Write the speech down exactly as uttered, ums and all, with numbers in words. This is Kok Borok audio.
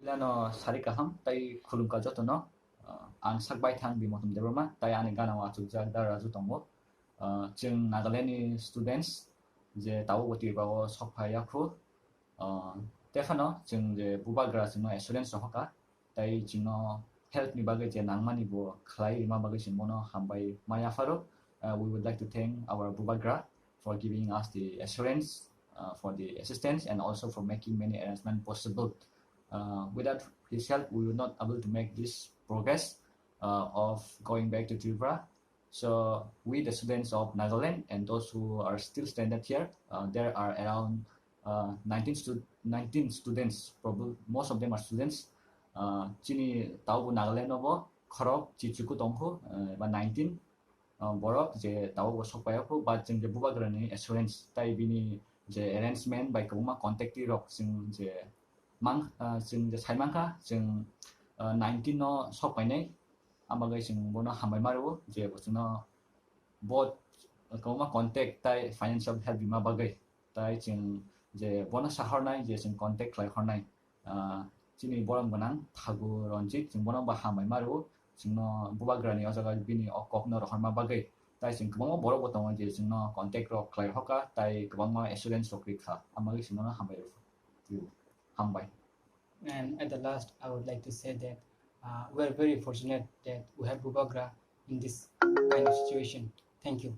Ano sari kaham tai khulumkha jotono. Ang sak baithang Bimotom Debbarma, tai ani gana o achukjak da Raju tongo. Chwng Nagaland ni students je tabuk bo Tripura o sok phai ya khu. Tephano chwng je bubagra chwngno assurance rohorkha, tai chwngno help ni bagwi je nangmani bo khlai rima bagwi chwng bono hambai ma yapharo. We would like to thank our bubagra for giving us the assurance, for the assistance, and also for making many arrangement possible. Without his help, we would not able to make this progress of going back to Tripura. So we, the students of Nagaland and those who are still stranded here, there are around nineteen students, probably most of them are students. Chini taubo Nagaland no bo khorok chichuku tongkhu, ba nineteen borok je tabuk bo sok paiya khu, but chwng je bubagrani assurance tai bini je arrangement bai kwbangma contact rok chwng je mang, chwng je sai mankha, chwng nineteen no sok painai. Ang bagwi chwng bono hambai ma rwo je bo chwngno bo kwbangma contact tai financial help rima bagwi. Tai chwng je bono sahornai je chwng contact khlai hornai, chini borom gwnang Thagu Ranjit, chwng bono ba hambai ma rwo. Chwngno bubagrani o jaga bini o kokno rohorma bagwi. Tai chwng kwbangma borok bo tongo je chwngno contact rok khlai hoka, tai kwbangma assurance rok rikha. Ang bagwi chwngno hambai rwo. Hambai. And at the last, I would like to say that uh, we are very fortunate that we have Bubagra in this kind of situation. Thank you.